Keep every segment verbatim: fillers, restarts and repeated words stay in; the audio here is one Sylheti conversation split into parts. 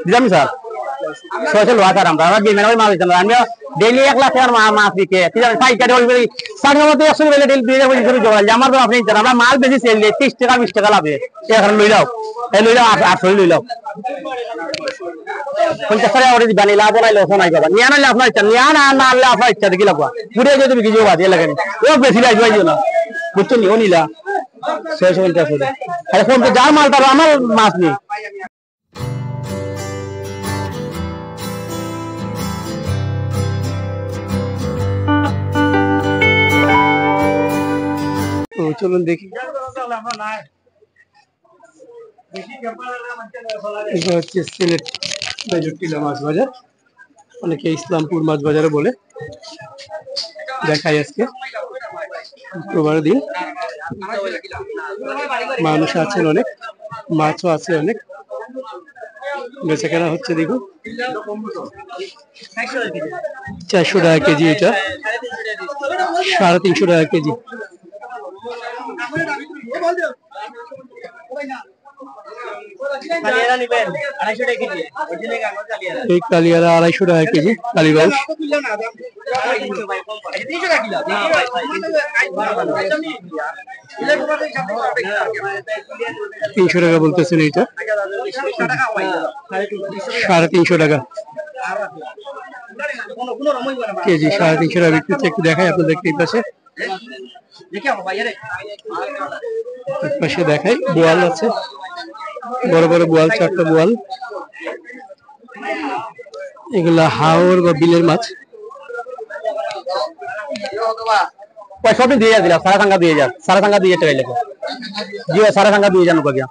বুঝলাম স্যার, ছয়শো লওয়া স্যার আমরা, আমরা বেইমান অই মাছ দিতাম না। আমরা ডেইলি এক লাখ টেকার মা-, মাছ বিকে, ঠিক আছে? পাইকারি অই বলি, সাড়ে নয়শো একশো টাকা ডেইলি দুই হাজার পঁচিশ টাকা জোগাড়, আমার তো আপনি জানেন, আমরা মাল বেশি সেল দেই, ত্রিশ টাকা, বিশ টাকা লাভে, এখন লই যাও, এই লই যাও, আট-, আটশো লই যাও। পঞ্চাশ টাকা করে দিবা, নিলা বানাইলে অসো নাই বাবা, নিয়া না আনলে আপনার ইচ্ছা, নিয়া না, না আনলে আপনার ইচ্ছা, দেখি লাগবা। পুড়ে যদি বিক্রি যাওয়া, দিয়ে লাগে নি। ও বেশি লাগবে, এই জন্য। বুঝছো নি? ও নিলা। ছয়শো পঞ্চাশ করে। আরে ফোন তো যার মাল তার, আমার মাছ নেই। তো চলুন দেখি। এটা হচ্ছে সিলেট বেজরটিলা মাছ বাজার, অনেকে ইসলামপুর মাছ বাজারও বলে। দেখাই আজকে শুক্রবার দিন, মানুষ আছেন অনেক, মাছও আছে অনেক, বেচাকেনা হচ্ছে। দেখুন, চারশো টাকা কেজি এটা, সাড়ে তিনশো টাকা কেজি। কালিয়ারা নিবেন আড়াইশো টাকা কেজি, অরিজিনাল কাঙ্গাল কালিয়ারা। এই কালিয়ারা আড়াইশো টাকা কেজি, কালীবাউশ। তিনশো টাকা কিলো। তিনশো টাকা বলতেছেন এইটা। সাড়ে তিনশো টাকা কেজি, সাড়ে তিনশো টাকা বিক্রি হচ্ছে। একটু দেখাই আপনাদেরকে এই পাশে। এক পাশে দেখাই, বোয়াল আছে, বড় বড় বোয়াল, চারটা বোয়াল। এগুলা হাওর বা বিলের মাছ। ওই সবই দুই হাজার দিলাম, সারা সাঙ্গা দুই হাজার, সারা সাঙ্গা দুই হাজার টাকা লেখো। জি, সারা সাঙ্গা দুই হাজার নৌকা গিয়া।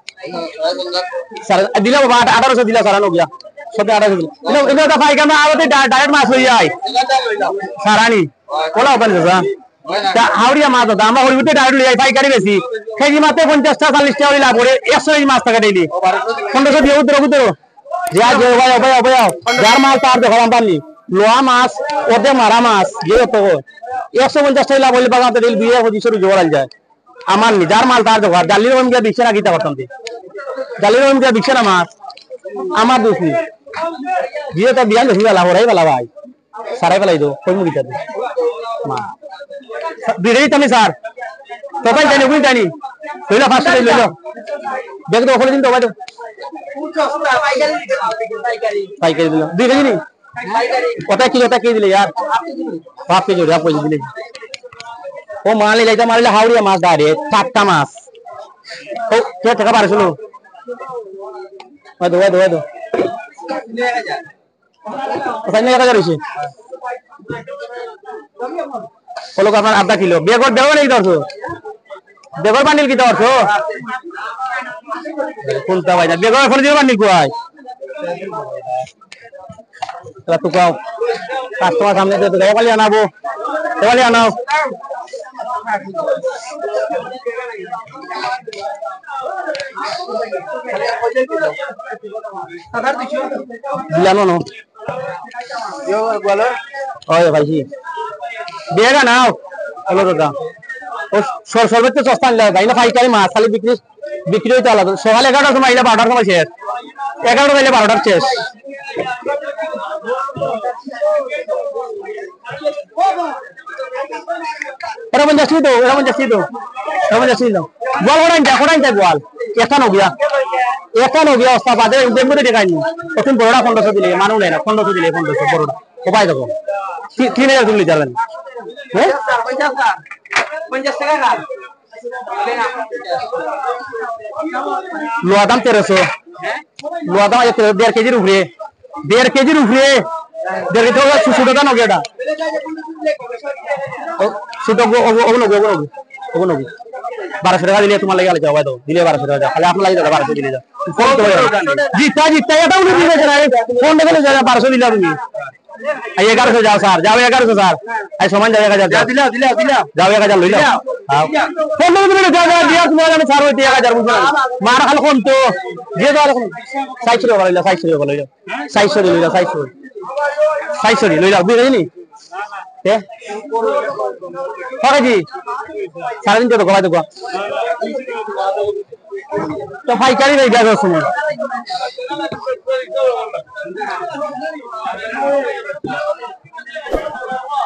সারা, দিলাম বাবা, আট-, আঠারোশো দিলাম, সারা নৌকা। সবই আঠারোশো দিলাম। এটা, এটা তো পাইকারি না, আমাদের ডা-, ডাইরেক্ট মাছ লই যায়। সারানি। ওলা ওখানে যা। তা হাওড়িয়া মাছ দাদা, আমরা হরিপুরে ডাইরেক্ট লই যাই, পাইকারি বেশি। কেজি মাত্র পঞ্চাশ টাকা, চল্লিশ টাকা করে লাভ করে, একশো কেজি মাছ থাকে ডেইলি। পনেরোশো দিয়ে উত্তর, উত্তর। যা, যে, ভাই, ভাই, ভাই, যার মাল তার দোকান পাননি। লোয়া মাছ, ওতে মারা মাছ, যে অত হয়। একশো পঞ্চাশ টাকা লাভ হইলে বাজার ডেইলি দুই হাজার পঁচিশশো টাকা জোগাড় যায়। আমার নি, যার মাল তার দোকান, জালির ওম গিয়া বিকছে না কিতা করতাম দি। জালির ওম গিয়া বিকছে না মাছ, আমার দোষ নি। যে তো বিয়ান দেখি বেলা, ওরাই বেলা ভাই। সারাই ফেলাই দো, কই মুড়ি খাবে? মা। দুই কেজি তানি স্যার। তো তাই জানি, ওই জানি। লইলা পাঁচশো লইলা। দেখ তো, ওখানে দিন তো, ভাই তো। পাইকারি দিল। দুই কেজি নি? ওটা কি, ওটা কি দিলে ইয়ার? হাফ কেজি, হাফ কেজি দিলে। ও মাল ইলাইতা মারিলে হাওড়িয়া মাছ ডাইরেক্ট, টাটকা মাছ। ও, কে টাকা বারোশো লো? ওই দো, ওই দো, ওই দো। কোথায় নিয়ে গেছে? বলো, আপনার আধা কিলো। বেগর, বেগর নেই ধরছো? বেগর বান্ডিল কি ধরছো? কোনটা ভাই না? বেগর এখন দিয়ে বান্ডিল কই? তাহলে তো কাও। কাস্টমার সামনে দিয়ে তো গায়ে পালিয়ে আনাবো। গায়ে পালিয়ে আনাও। দিলাম না। ওই ভাইজি। বেগা নাও। হলো দাদা। ও সর-, সর্বোচ্চ সস্তা আনলে হয়, ভাই, না পাইকারি মাছ, খালি বিক্রি, বিক্রি হইতে আলাদা। সকাল এগারোটার সময় আইলে বারোটার সময় শেষ। এগারোটা আইলে বারোটার শেষ। এরা পঞ্চাশ টাকা দাও, এরা পঞ্চাশ টাকা দাও, এরা পঞ্চাশ টাকা দাও। গোয়াল কটাই নিতে, কটাই নিতে গোয়াল? একটা নগিয়া, একটা নগিয়া অবস্থা বাদে দেখবো তো দেখায়নি। প্রথম বড়টা পনেরোশো দিলে, মানুষ নেয় না, পনেরোশো দিলে, পনেরোশো বড়টা। কোথায় দেখো? তি-, তিন হাজার তুলে যাবেন। হ্যাঁ? লোয়া দাম তেরোশো। লোয়া দাম আছে তেরো, দেড় কেজির উপরে। দেড় কেজির উপরে। দেড় কেজি ওটা ছোট, ছোটটা নগে এটা। ও, ছোট ওগো, ওগো, ওগো নগে, ওগো নগে। ওগো নগে। বারোশো টাকা দিলে তোমার লাগে আলাদা যাও, ভাই, দাও। দিলে বারোশো টাকা যাও। খালি আপনার লাগে দাও, বারোশো দিলে যাও। ফোন তো ভাই। জিততা, জিততা, এটা উনি দিবে না, আরে। ফোন দেখে যাও, বারোশো দিলে তুমি। এই এগারোশো যাও, স্যার, যাও এগারোশো, স্যার। এই সমান যাও এক হাজার, যাও। দিলাও, দিলাও, দিলাও। যাও এক হাজার লই যাও। দিলাও। হ্যাঁ। দিলাও। পনেরো মিনিট যাও, যাও, দিয়া তোমার আমি স্যার হইতে এক হাজার বুঝলাম। মার খালি কম তো। দিয়ে দাও এখন। সাইজ করে ভালো হইলো, সাইজ করে ভালো হইলো। সাইজ করে লইলা, সাইজ করে। সাইজ করে লইলা, বুঝলি নি? এ? কয় কেজি? সাড়ে তিনশো তো কমাই দেবো। তো পাইকারি ভাই, ব্যাগ আছে না?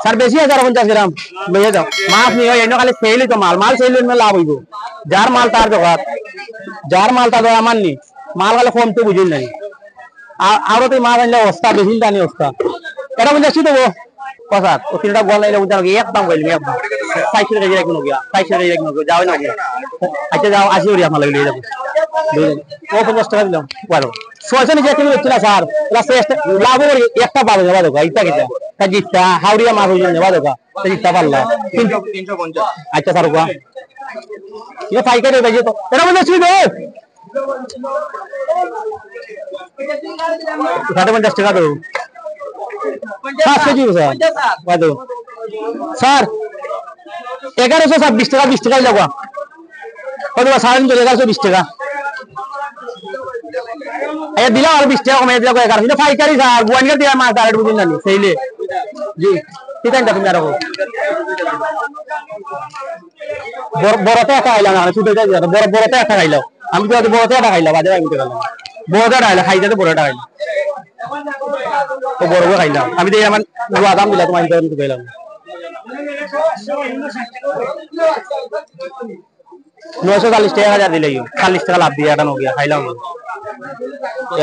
স্যার, বেশি আছে আরো পঞ্চাশ গ্রাম লইয়া যাও। মাছ নিও, এনে খালি সেলই তো মাল, মাল সেল এনে লাভ হইব। যার মাল তার জগৎ, যার মাল তার জগৎ, আমার নি। মাল খালি কম তো বুঝুন নাই। আ-, আরো তুই মাছ আনলে অবস্থা, বেশি টানি অবস্থা। এটা পঞ্চাশ দেবো। কথা, ও তিনটা গোয়াল নাইলে বুঝা নাকি, একদম কইলি, একদম। চারশো কেজি রাখবো না গিয়া, চারশো কেজি রাখবো না গিয়া, যাও না গিয়া। আচ্ছা, যাও, আশি করি আপনার লাগলে, এই দেখো। ও পঞ্চাশ টাকা দিলাম, বারো। ছয়শো নিচে তুমি হচ্ছে না, স্যার। লাস্টে একটা লাভ করি, একটা পাবে, নেবা দেখো, ইটা কিটা? তা জিততা, হাওড়িয়া মাছ হইলে নেবা দেখো, তা জিততা পারলা। তিনশো, তিনশো পঞ্চাশ। আচ্ছা, স্যার, ওয়া। ইয়ে পাইকারি হয়ে গেছে তো। এটা বলতে ছিল। ষাট পঞ্চাশ টাকা দেবো। পাঁচ কেজি স্যার। কত? স্যার, এগারোশো ছাব্বিশ টাকা, বিশ টাকাই লাগবা। কত বা সাড়ে তিনশো, এগারোশো বিশ টাকা। এই দিলাম আর বিশ টাকা কমে দিলাম, এগারোশো। কিন্তু পাইকারি স্যার, গোয়াইনকে দিয়ে মাছ direct বুঝুন জানি, সেইলে। জি, ঠিক আছে, তুমি আর রাখো। বড়, বড়তে একটা খাইলাম না, ছোট যাই, বড়, বড়তে একটা খাইলাম। আমি তো আজ বড়তে একটা খাইলাম, বাদে আমি তো খাইলাম। বড়তে একটা খাইলাম, খাইতে তো বড় একটা খাইলাম। তো বড় করে খাইলাম। আমি তো এই আমার বাদাম দিলাম, তোমার হিসাবে আমি তো খাইলাম। নয়শো চল্লিশ টাকা, এক হাজার দিলেই, চল্লিশ টাকা লাভ দিয়ে একটা নগিয়া খাইলাম।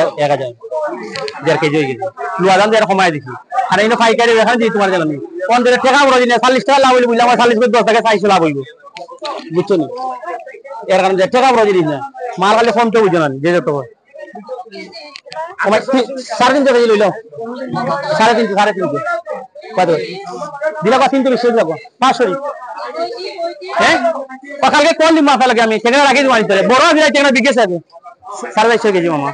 এক, এক হাজার। দেড় কেজি হয়ে গেছে। লুয়া দাম দিয়ে কমাই দিছি। আর এই পাইকারি এখানে দিই তোমার জানি। কোন দিনে টাকা বড় দিনে, চল্লিশ টাকা লাভ হইলে বুঝলাম, আমার চল্লিশ করে দশ টাকা চাইশো লাভ হইব। বুঝছো নি? এর কারণে যে টাকা বড় জিনিস না। মাল খালি কমতে বুঝো না, যে যত হয়। আমার তি-, সাড়ে তিনশো কেজি লইল। সাড়ে তিনশো, সাড়ে তিনশো। কত? দিলে বা তিনশো বিশ টাকা দিলাম। পাঁচশো নি। হ্যাঁ? ও কালকে কোন দিন মাথা লাগে আমি? সেখানে রাখি তোমার ভিতরে। বড় আছে, এখানে বিকেছে আমি। সাড়ে চারশো কেজি মামা।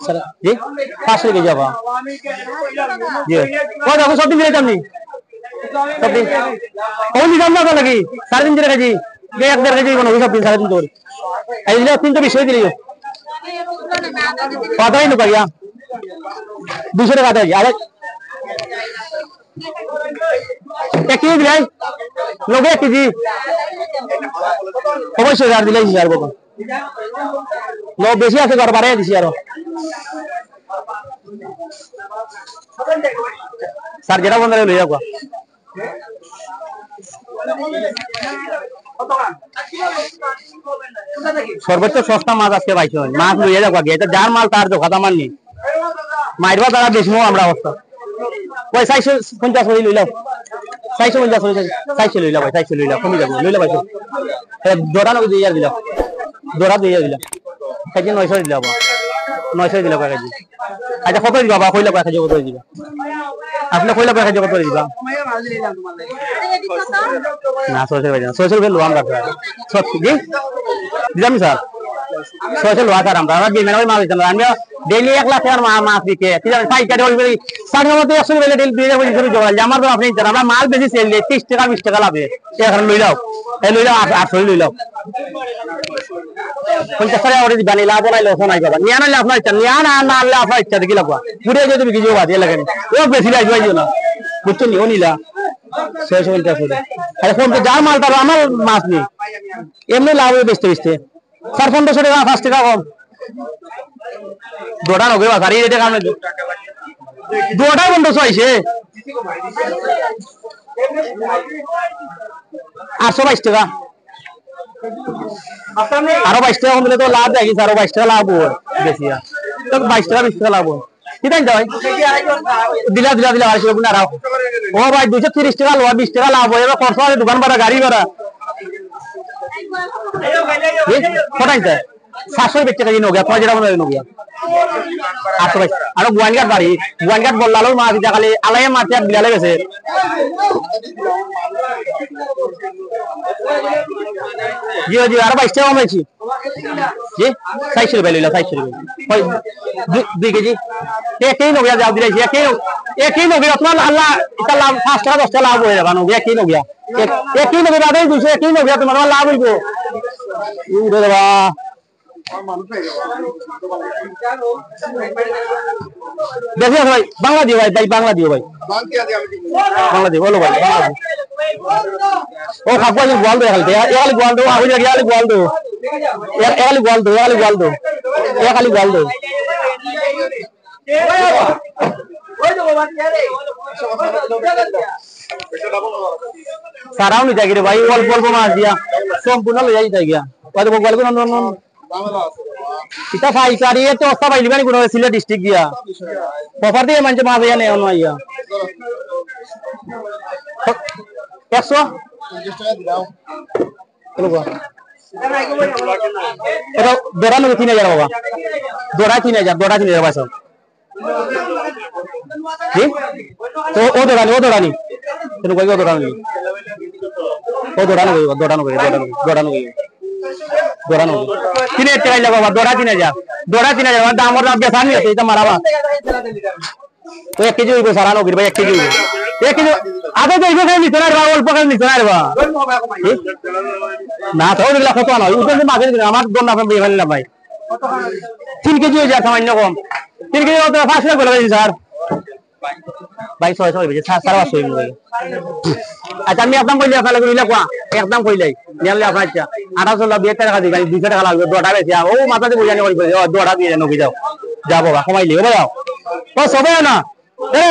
সাড়ে, জি? পাঁচশো কেজি বাবা। জি। ও দেখো, সব দিন দিলে দাম নেই। সব দিন। কোন দিন দাম না লাগে? সাড়ে তিনশো কেজি। যে এক দেড় কেজি কোনো সব দিন সাড়ে তিনশো করে। এই দিলে তিনশো বিশ করে দিলে। কত হইল ভাইয়া? দুশো টাকা দেয়। আরে, এক কেজি দিলাই? নব্বই এক কেজি। অবশ্যই আর দিলাই আর বাবা। লো, বেশি আছে, ঘর বাড়াই দিছি আরো। স্যার, যেটা বন্ধ করে লইয়া যাও। সর্বোচ্চ সস্তা মাছ আজকে পাইছো, মাছ লইয়া যাও আগে। এটা যার মাল তার দোকান, আমার নেই। মাইরবা তারা বেশি আমরা অবস্থা। ওই চারশো পঞ্চাশ করে লইলাও, চারশো পঞ্চাশ করে, চারশো লইলাও ভাই, চারশো লইলাও, কমে যাবো, লইলাও ভাই। এ, দোটা নগদ দিয়ে দিলাম, দোটা দিয়ে দিলাম, কেজি নয়শো দিলাম, নয়শো দিলাম কেজি। আচ্ছা, কত দিবা বা? কইলা কয় কেজি কত দিবা? আপনি কইলা কয় কেজি কত দিবা? না, ছয়শো ভাই না, ছয়শো রুপে লোয়া আমরা। সত্যি, জি? দিলাম স্যার। ছয়শো লোয়া স্যার আমরা। আমরা বেইমান ওই মাল দিতাম না। আমরা ডেইলি এক লাখ টাকার মা-, মাছ বিকে। ঠিক আছে? পাইকারি ওই করি। সাড়ে নয় মতো একশো রুপে ডেইলি দুই হাজার পঁচিশ রুপে জোগাড়। যে আমার তো আপনি জানেন, আমরা মাল বেশি সেল দেয়, ত্রিশ টাকা, বিশ টাকা লাভে। এখন লই যাও। এই লই যাও, আট-, আটশো লই যাও। পঞ্চাশ টাকা করে দিবা, নিলা বলাই লোক নাই বাবা। নিয়া নাইলে আপনার ইচ্ছা, নিয়া না, না আনলে আপনার ইচ্ছা, দেখি লাগবা। পুড়ে যদি বিক্রি যাবো, বাজে লাগে না। ও বেশি লাগবে, এই জন্য। বুঝছো নি? ও নিলা। ছয়শো পঞ্চাশ করে। আরে, ফোন তো যার মাল, তার আমার মাছ নেই। এমনি লাভ হবে বেচতে বেচতে। স্যার, পনেরোশো টাকা, পাঁচ টাকা কম। দোটা নগে বাজার, এই রেটে কামে দু-, দুটাই পনেরোশো আইছে। আটশো বাইশ টাকা। আরো বাইশ টাকা কম দিলে তো লাভ দেখি, আরো বাইশ টাকা লাভ হয় বেশি আর। তো বাইশ টাকা, বিশ টাকা লাভ হয়। কি দাম ভাই? দিলা, দিলা, দিলা, আড়াইশো গুণ আড়াও। ও ভাই, দুইশো তিরিশ টাকা লাভ, বিশ টাকা লাভ হয়। এবার খরচ আছে, দোকান ভাড়া, গাড়ি ভাড়া। এ, কটাই দেয়? সাতশো বেচতে গেছি নগিয়া, তোমার যেটা মনে হয় নগিয়া। আটশো বাইশ। আরো গোয়াইনঘাট বাড়ি, গোয়াইনঘাট বললালো মাছ, এটা খালি আলাইয়ে মাছ এক বিলালে গেছে। জি, জি, আরো বাইশ টাকা কমাইছি। জি, চারশো রুপে লইলা, চারশো রুপে। ওই দুই, দুই কেজি। একই নগিয়া যাও দিলাইছি, একই, একই নগিয়া, তোমার আল্লাহ, এটা লাভ, পাঁচ টাকা, দশ টাকা লাভ হয়ে যাবে, নগিয়া, একই নগিয়া। এক-, একই নগিয়া, দাদা, দুইশো, একই নগিয়া, তোমার, তোমার লাভ হইব। উঠে দেবা। দেখো ভাই, বাংলা দিও ভাই, ভাই, বাংলা দিও ভাই। বাংলা দিও, বলো ভাই, বাংলা দিও। ও কাকু আছে, গোয়াল দো খালি, এ খালি গোয়াল দো, কাকু আছে, এ খালি গোয়াল দো। এ খালি গোয়াল দো, এ খালি গোয়াল দো। এ খালি গোয়াল দো। সারাও নিতা গিরে ভাই, অল্প অল্প মাছ দিয়া সম্পূর্ণ লইয়া দিতা গিয়া। ওই তো গোয়াল গুলো নন, নন। ইতা পাইকারি, এত অস্তা পাইলি মানে কোনো সিলেট ডিস্ট্রিক্ট দিয়া। অফার দিয়ে মানছে মাছ ইয়া নেই, অন্য ইয়া। একশো? চলো গো। এটা দড়া নেবে তিন হাজার বাবা। দড়া তিন হাজার, দড়া তিন হাজার বাবা। জি? ও, ও দড়া নি, ও দড়া নি। কেন কই ও দড়া নি? ও দড়া নি, দড়া নি, দড়া নি, দড়া নি। দড়া নি। তিন হাজার টাকা লাগবো বাবা, দড়া তিন হাজার। দড়া তিন হাজার, আমার দাম ওর দাম বেশি আনি আছে, এটা মারাবা। তো এক কেজি হইব, সারা নগির ভাই, এক কেজি হইব। এক কেজি, আগে তো হইব, খালি নিতে না রে বা, অল্প খালি নিতে না রে বা। কি? না, তো ওগুলা কত না, ওগুলো তো মাঝে দিন, আমার দোন না, ভাই, ভাই, না ভাই। তিন কেজি হয়ে যায়, সামান্য কম। তিন কেজি হতে পাঁচশো করে দিন, স্যার। ভাই, ছয়শো হইবে, সাড়ে পাঁচশো হইবে। আচ্ছা, আমি একদম কইলে আপনার লাগে রইলা কোয়া, একদম কইলাই। নিয়ে আনলে আপনার ইচ্ছা। আঠারোশো লাভ, বিশ টাকা দিবা, দুইশো টাকা লাগবে, দড়া বেশি, ও মাথাতে বুঝানি করি, ও দড়া দিয়ে নকি যাও। যা বাবা, কমাইলি, ও যাও। ও সবে না। এ,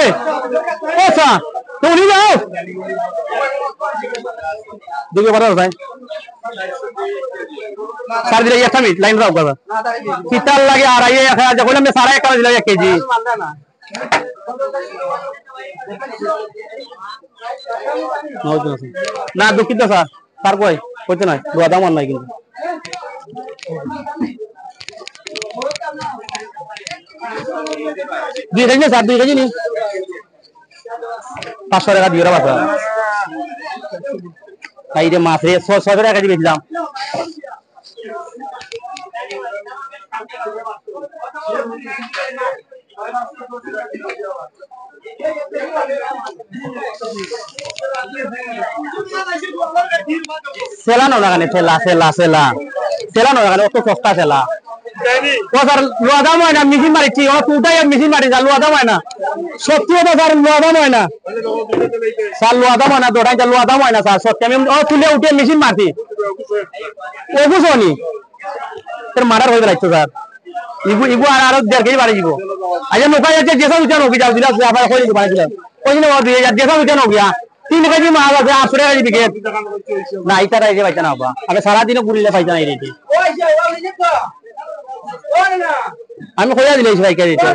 ও সা, তুমি যাও। দিকে বাড়াও ভাই। স্যার দিলে একটা মিনিট, লাইন রাখো কথা। কিতার লাগে আর আইয়ে এক হাজার, কইলাম যে সারা এক হাজার দিলে এক কেজি। না, দুঃখিত স্যার। স্যার কই? কইতে নাই। দোয়া দাম আর নাই কিন্তু। দুই কেজি না স্যার, দুই কেজি নি? পাঁচশো টাকা দিয়ে রাখা। তাই রে মাছ রে, ছয়, ছয়শো টাকা কেজি বেচলাম। সেলা না লাগানে, সেলা, সেলা, সেলা। সেলা না লাগানে, অত সস্তা সেলা। ও স্যার, লোয়া দাম হয় না, মেশিন মারিছি, ও তুটাই মেশিন মারি, স্যার, লোয়া দাম হয় না। সত্যি কথা স্যার, লোয়া দাম হয় না। স্যার, লোয়া দাম হয় না, দোটাই লোয়া দাম হয় না, স্যার, সত্যি। আমি ও তুলে উঠে মেশিন মারছি। ও বুঝো নি? তোর মার্ডার হয়ে বেড়াইতো, স্যার। ইগু, ইগু আর আরো দেড় কেজি বাড়ি দিব। আচ্ছা, নৌকা যাচ্ছে, যেসব উঠে নৌকি যাও, দিলা, আবার হয়ে দিব, বাড়ি দিলাম। ওই জন্য ও দুই হাজার, যেসব উঠে নৌকি, হ্যাঁ। তিন কেজি মাছ আছে, আটশো টাকা কেজি বিকেট। না, ইতারা এই যে পাইতা না, বাবা। আগে সারাদিনও ঘুরিলে পাইতা না এই রেটে। আমি কইয়া দিলে এই পাইকারি রেটে।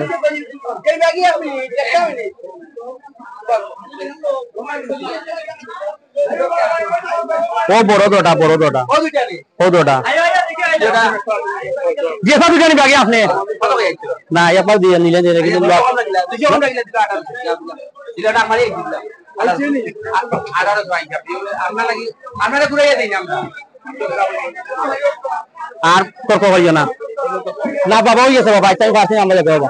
ও বড় দোটা, বড় দোটা। ও দুটা নি? ও দোটা। দুটা। যে সব দুটা নি বাকি আপনি? কত করে যাচ্ছে? না, একবার দিয়ে নিলে দিয়ে কিন্তু কত করে দিলা? দুইশো কম রাখলে দিলা আঠারোশো। দিলা না, আমারই দিলা। আঠারোশো আইছে। আপনারা কি, আপনারা ঘুরাইয়া দিন আমরা। আর তর্ক করিও না। না বাবা, হয়ে গেছে বাবা, আচ্ছা, আমি পারছি না, আমরা যাবো বাবা।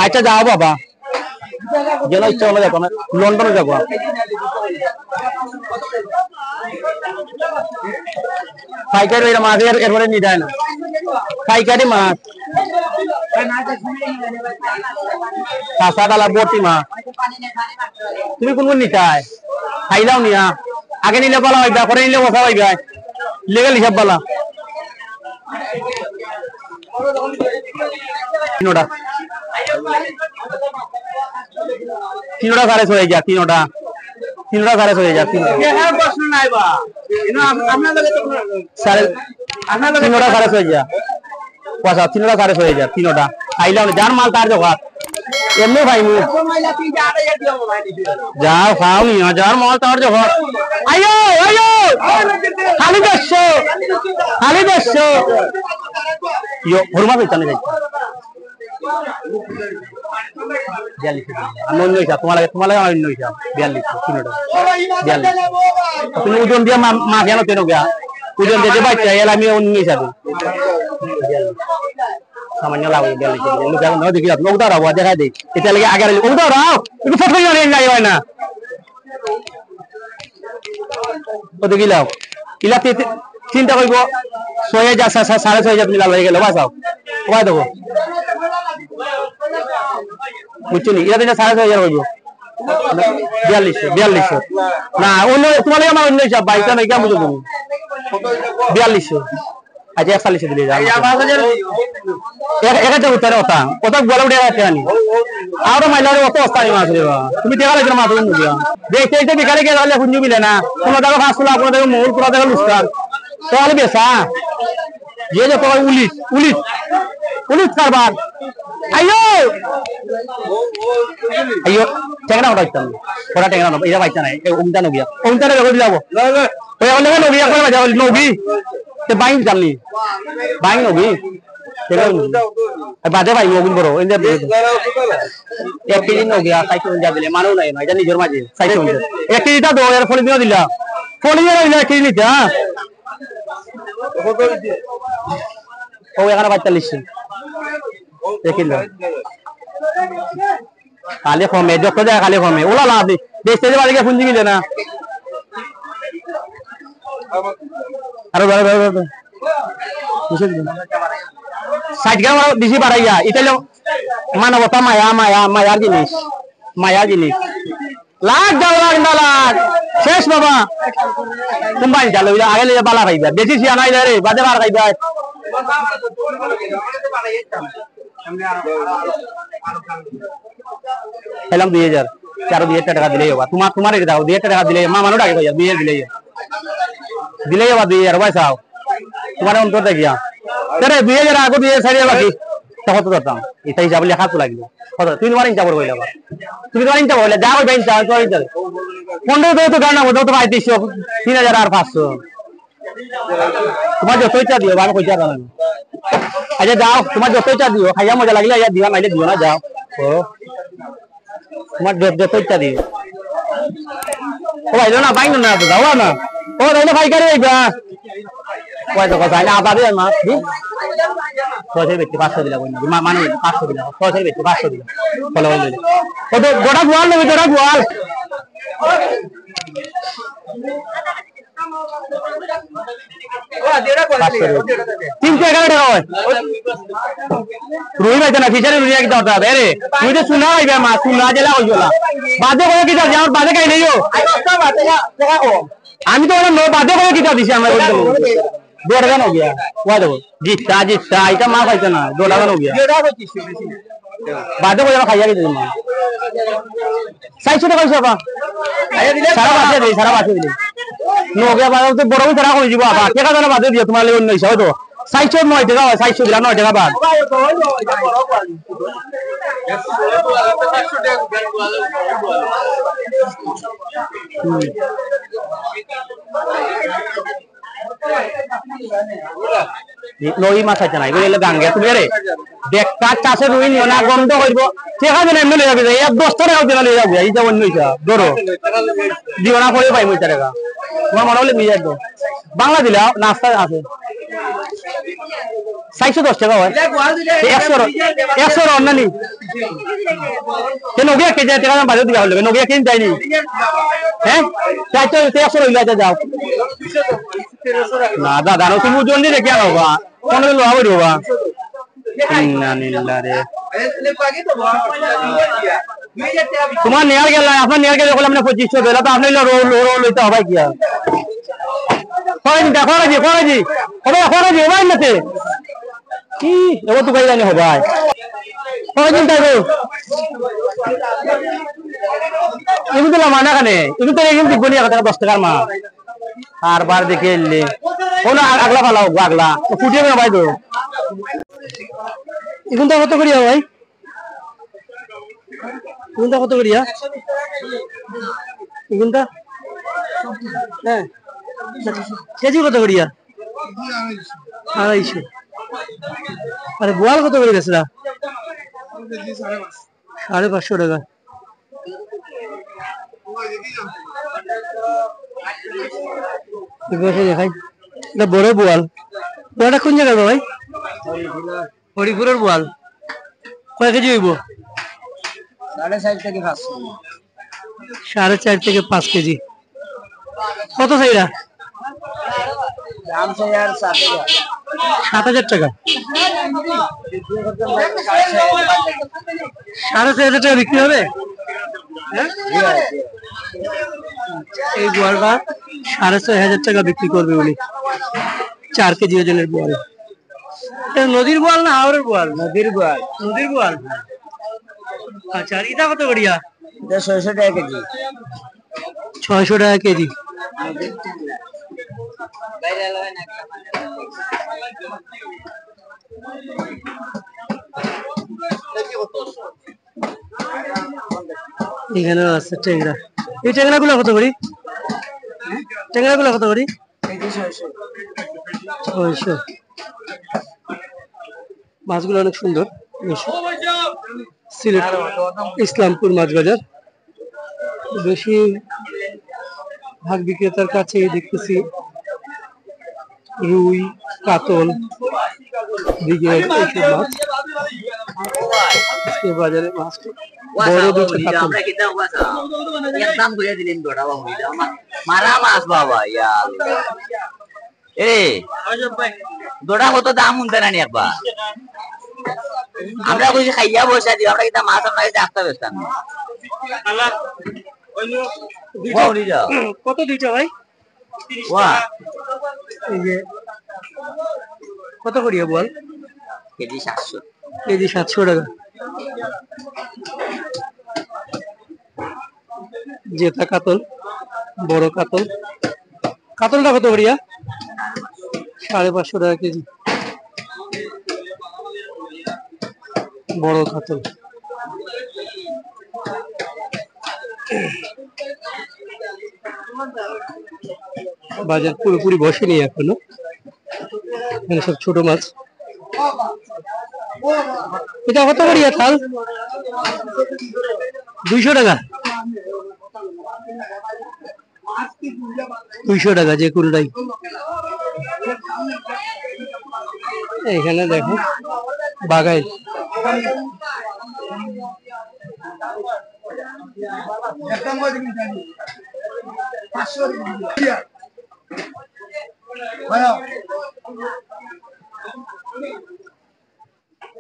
আচ্ছা, যাও বাবা। যেন ইচ্ছা হলো যাবো না, লন্ডনে যাবো। পাইকারি ওইটা মাছ এর-, এরপরে নিতে হয় না। পাইকারি মাছ। কাঁচা ডালা বটি মাছ। তুমি কোন কোন নিতায়? খাইলাও নিয়া। আগে নিলে ভালা হইবা, পরে নিলে মজা হইবা। লেগে হিসাব ভালা। তিনোটা। তিনোটা সাড়ে ছয় হাজার, তিনোটা। তিনোটা সাড়ে ছয় হাজার, তিনোটা। সাড়ে, তিনোটা সাড়ে ছয় হাজার। পয়সা, তিনোটা সাড়ে ছয় হাজার, তিনোটা। আইলাম, যার মাল তার দোকান। এমনি ভাই মু। যাও, খাও নি, যার মাল তার দোকান। আইও, আইও। খালি দেড়শো। খালি দেড়শো। ইয়ো, হুরমা কইতা না যাই। বিয়াল্লিশ। আমি অন্য হিসাব, তোমার লাগে, তোমার লাগে আমার অন্য হিসাব। বিয়াল্লিশ, তিনোটা। বিয়াল্লিশ। তুমি ওজন দিয়া মা-, মাছ আনো কেন গিয়া? ওজন দিয়ে যে বাচ্চা, এলা আমি অন্য হিসাবে। সামান্য লাভ অইবো, বিয়াল্লিশ। লোক এখন দেখি যাও, লোক দাঁড়াবো, দেখা দেই। এটা লাগে আগে আর লোক দাঁড়াও, একটু ফট করে যাও, রেঞ্জ লাগে হয় না। কত কিলো? ইলা তি-, তি-, তিনটা কইবো, ছয় হাজার, সা-, সা-, সাড়ে ছয় হাজার তুমি লাল হয়ে গেলে, বাঁচাও। কমাই দেবো। বুঝছো নি? ইলা তিনটা সাড়ে ছয় হাজার কইবো। বিয়াল্লিশশো, বিয়াল্লিশশো। না, অন্য, তুমার লগে আমার অন্য হিসাব, ভাই, কেনে কিতা বুঝো তুমি? বিয়াল্লিশশো। আচ্ছা, একচল্লিশশো দিলে যাও। এক, এক হাজার উঠতে কথা। কথা বলে উঠে এক হাজার আনি। আরো মাইলা অত অবস্থা আমি মাছ রে বাবা। তুমি টেকা লাগবে মাছ নিবা। দেখতে দেখতে বিকালে গিয়া তাইলে কুঞ্জু মিলে না। কোনো জাগা পাঁচ লাখ, কোনো জাগা মহুল, কোনো জাগা লুস্কার। তাইলে বেচা। যে যত হয় উলিশ, উলিশ, উলিশ কারবার। আইও! আইও, টেংরা কথা কইতাম। ওরা টেংরা না, এরা বাইচা নাই। এ, অমিতা নবী। অমিতা নবী, কই দিলাবো? ওই আমার লগে নবী, একবার বাজা, নবী। তে বাইন জানলি। বাইন নবী। টেংরা নবী। আর বাদে বাইন নবী বড়, এই যে এক কেজি নবী, আর সাইজ অনুযায়ী দিলে, মানেও নাই না, এটা নিজের মাঝে, সাইজ অনুযায়ী। এক কেজিটা দো, এর ফলে দিও দিলা। ফলে দিও দিলা, এক কেজি নিতে, হ্যাঁ? ও এখানে পঁয়তাল্লিশশো। দেখিল। খালি কমে, যত যায় খালি কমে। ওলা লাভ নেই। বেচতে যে বাড়ি গিয়ে পুঞ্জি মিলে না। আরো ধরো, ধরো, ধরো, ধরো। বুঝলি? ষাট গ্রাম আরো বেশি বাড়াইয়া। এটা হলো মানবতা, মায়া, মায়া, মায়ার জিনিস। মায়ার জিনিস। লাখ দেড় লাখ না লাখ। শেষ বাবা। কোম্পানি চালু হইলে আগে লইয়া বালা খাইবা। বেশি শিয়া নাই রে, বাদে বার খাইবা। পেলাম দুই হাজার। আরো দুই হাজার টাকা দিলেই হবা। তোমার, তোমার এটা দাও, দুই হাজার টাকা দিলেই, মা মানুষ আগে কইয়া, দুই হাজার দিলেই। দিলেই হবা দুই হাজার, ভাই চাও। তোমার অন্তর দেখিয়া। আরে দুই হাজার আগে দুই হাজার সারি বাকি। তা কত ধরতাম? এটা হিসাবে লেখা তো লাগবে। কত? তুমি তোমার ইনকাম করবো, ইনকাম। তুমি তোমার ইনকাম করলে, যা করবে ইনকাম, তোমার ইনকাম। পনেরো তো, তো গান না, তো পঁয়ত্রিশশো, তিন হাজার আর পাঁচশো। তোমার যত ইচ্ছা দিও, আমি কইতে পারবো না। আচ্ছা যাও, তোমার যত ইচ্ছা দিও, খাইয়া মজা লাগলে আইয়া দিও, নাইলে দিও না, যাও। ও। তোমার যত, যত ইচ্ছা দিও। ও ভাই, না, ভাই, না, না, যাও না। ও ভাই, না, ভাই, গাড়ি আইবা। কয় তো কথা, না, আবার দিও না, দি। ছয়শো বেশি, পাঁচশো দিলা, কই না, মা-, মানে, পাঁচশো দিলা, ছয়শো বেশি, পাঁচশো দিলা। বলো, বলো, বলো। ও তো গোটা গোয়াল নেবে, গোটা গোয়াল। পাঁচশো রুই। তিনশো এগারো টাকা হয়। রুই পাইতে না, ফিশারি রুই একদম অর্থাৎ। এরে, তুমি তো চুনা পাইবে মা, চুনা জেলা হইল না। বাদে করে কিতা দিছে, আমার বাদে খাই নেইও। আমি তো ওরা নো-, বাদে করে কিতা দিছে, আমার বলতে বলতে। দৌড়া কেন গিয়া? ওয়া দেবো। জিততা, জিততা, এটা মা পাইতো না, দৌড়া কেন গিয়া? বাদে করে খাইয়া গেছে মা। চাইরশো টাকা অইছে, আপা। সারা বাসে দিলে, সারা বাসে দিলে। নগিয়া বাজার তো বড় তারা কই দিব, আপা। টাকা জানা বাদে দিও, তোমার লাগি অন্য হিসাবে তো। চাইরশো নয় টাকা হয়, চাইরশো দিলা, নয় টাকা বাদ। হুম। নই মাছ আছে না, এগুলো হলো গাঙ্গে। তুমি রে, বেকার চাষে রুই নিও না, গন্ধ করবো। ঠিক আছে, এমনি লই যাবে, এক দশ টাকা দিলে লই যাবে, এই যে অন্য ইচ্ছা, ধরো। দিও না, পরে পাইবো চার টাকা। তোমার মনে হলে নিয়ে যাবো। বাংলা দিলে নাস্তা আছে। চাইরশো দশ টাকা হয়। এই একশো র-, একশো র অন্য নি। কেন ওকে এক কেজি টাকা দাম বাজার দিকে হলে, নগিয়া কিনতে যায়নি। হ্যাঁ? চাইরশো, একশো রইল, আচ্ছা, যাও। না, দাদা, না, তুমি ওজন দিয়ে দেখে আনো, বা। পনেরো লোয়া হইল, বা। ইন্না লিল্লাহ রে। তোমার নেয়ার গেল, আপনার নেয়ার গেল, বলে, আপনি পঁচিশশো দিলে, তো আপনি লো, লো, লো, লইতে হবে কি আর? খরচ দিন, খরচ দিন, খরচ দিন। হবে, খরচ দিন, হবে, নাতে। কি? এবার তো গাড়ি জানি হবে, আয়। খরচ দিন, তাই গো। এগুলো তো লামা না কেনে? এগুলো তো একদিন দিব নি, এক টাকা দশ টাকার মা। আর বার দেখে এলে। ও না, আ-, আগলা ফালাও, আগলা। ও ফুটিয়ে না ভাই তো। এগুলো তো কত করিয়া ভাই? এগুলো তো কত করিয়া? এগুলো তো? হ্যাঁ। কেজি কত করিয়া? আড়াইশো। আরে, বোয়াল কত করে বেচরা? সাড়ে পাঁচশো টাকা। এই পাশে দেখাই। এটা বড় বোয়াল। বোয়ালটা কোন জায়গার ভাই? হরিপুরের বোয়াল। কয় কেজি হইব? সাড়ে চার থেকে পাঁচ কেজি। সাড়ে চার থেকে পাঁচ কেজি। কত চাইরা? দাম চাই আর সাত হাজার। সাত হাজার টাকা। সাড়ে চার হাজার টাকা বিক্রি হবে? এই বোয়ালটা সাড়ে ছয় হাজার টাকা বিক্রি করবে উনি, চার কেজি ওজনের বোয়াল। এটা নদীর বোয়াল না হাওরের বোয়াল? নদীর বোয়াল। নদীর বোয়াল। আচ্ছা, আর এটা কত করিয়া? এটা ছয়শো টাকা কেজি। ছয়শো টাকা কেজি। এখানেও আছে ট্যাংরা। এই ট্যাংরা গুলা কত করি? ট্যাংরা গুলা কত করি? ছয়শো। মাছগুলো অনেক সুন্দর। বেশ। সিলেট ইসলামপুর মাছ বাজার। বেশিরভাগ বিক্রেতার কাছেই দেখতেছি রুই, কাতল, মৃগেল, এইসব মাছ। আজকে বাজারে মাছ বড় দুটো কাতল। একদম ঘুরে দিলেন গোটা বাবু, মারা মাছ বাবা, ইয়া আল্লাহ। এ, গোটা কত দাম হুনতে নানি একবার? আমরা কইছি খাইয়া পয়সা দিও, আমরা কিতা মাছ আমরা কিতা আস্তা বেচতাম না। দুইটা। কত দুইটা ভাই? ওয়া। এই যে, কত করিয়া বল? কেজি সাতশো। কেজি সাতশো টাকা। জেতা কাতল, বড় কাতল। কাতলটা কত করিয়া? সাড়ে পাঁচশো টাকা কেজি। বড় কাতল। বাজার পুরোপুরি বসেনি এখনো, এখানে সব ছোট মাছ। এটা কত করিয়া থাল? দুইশো টাকা। দুইশো টাকা যে কোনোটাই। এখানে দেখো, বাগাই।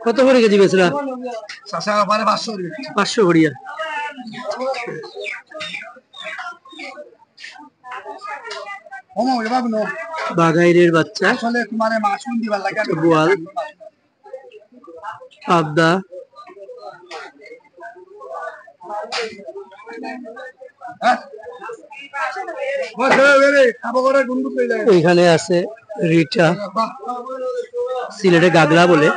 কত করে কেজি বেচরা? চাচা, পাঁচশো করে। পাঁচশো করিয়া। বাগাইরের বাচ্চা। আসলে তোমারে মাছ কোন দিবার লাগে? একটা বোয়াল, পাবদা। এখানে আছে রিটা, সিলেটে গাগরা বলে।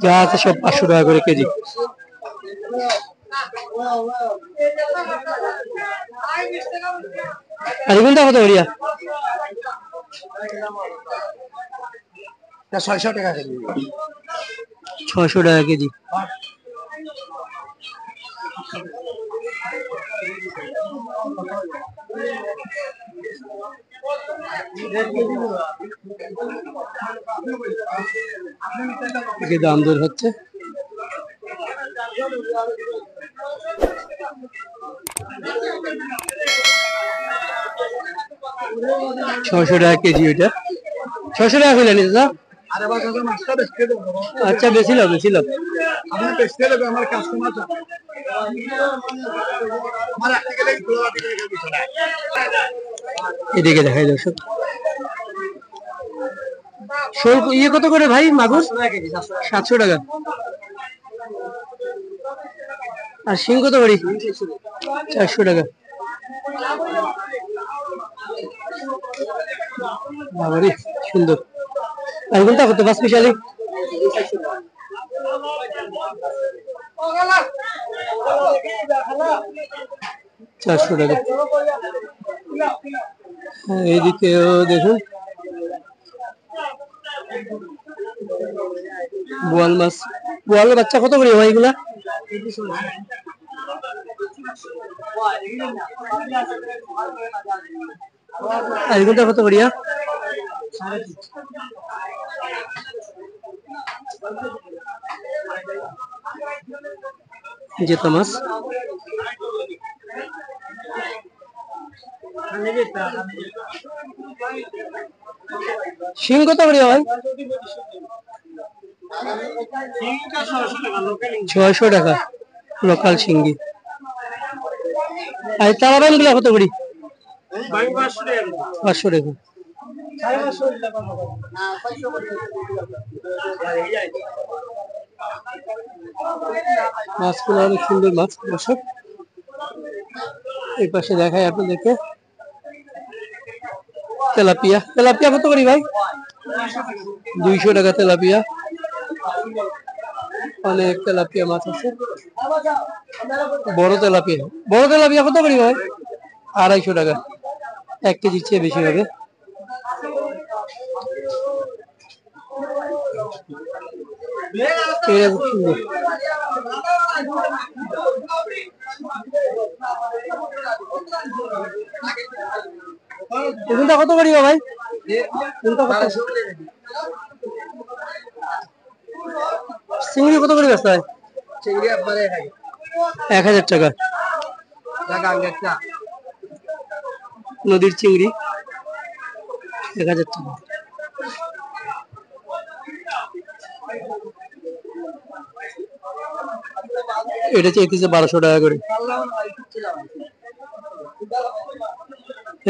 যা আছে সব পাঁচশো টাকা করে কেজি। আর এগুলো কত করিয়া? ছয়শো টাকা কেজি। ছয়শো টাকা কেজি। এই যে দাম দর হচ্ছে। ছয়শো টাকা কেজি ওইটা। ছয়শো টাকা কইলেন এটা? আচ্ছা, বেশি লাভ, বেশি লাভ। এদিকে দেখাই দর্শক। শোল ইয়ে কত করে ভাই মাগুর? সাতশো টাকা। আর শিং কত করে? চারশো টাকা। বাবারে, সুন্দর। আর কোনটা কত? পাঁচ মিশালি? চারশো টাকা। হ্যাঁ, এইদিকেও দেখুন, বোয়াল মাছ। বোয়ালের বাচ্চা কত করে ভাই এগুলা? আর এগুলা কত করিয়া? জেতা মাছ। শিং কত করি ভাই? ছয়শো টাকা লোকাল শিঙ্গি। আর তারাবাইন গুলা কত করি? পাঁচশো টাকা। মাছগুলো অনেক সুন্দর মাছ, দর্শক। এই পাশে দেখাই আপনাদেরকে। তেলাপিয়া, তেলাপিয়া কত করি ভাই? দুইশো টাকা তেলাপিয়া। অনেক তেলাপিয়া মাছ আছে, বড় তেলাপিয়া। বড় তেলাপিয়া কত করি ভাই? আড়াইশো টাকা, এক কেজির চেয়ে বেশি হবে। এটা খুব সুন্দর। এগুলা কত করি ভাই? এগুলা কত? চিংড়ি কত করি বেচা হয়? চিংড়ি আপনার এক হাজার। এক হাজার টাকা। নদীর চিংড়ি এক হাজার টাকা। এটা চাইতেছে বারোশো টাকা করে।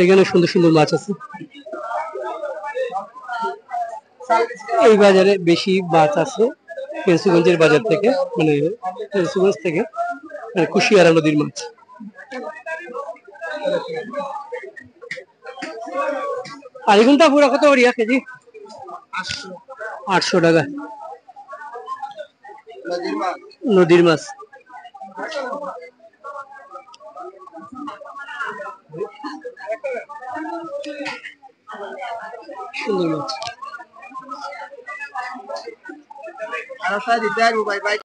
এখানে সুন্দর সুন্দর মাছ আছে। এই বাজারে বেশি মাছ আছে ফেঞ্চুগঞ্জের বাজার থেকে, মানে ফেঞ্চুগঞ্জ থেকে, মানে কুশিয়ারা নদীর মাছ। আর এগুলা পুরা কত করি এক কেজি? আটশো টাকা। নদীর মাছ। সুন্দর মাছ।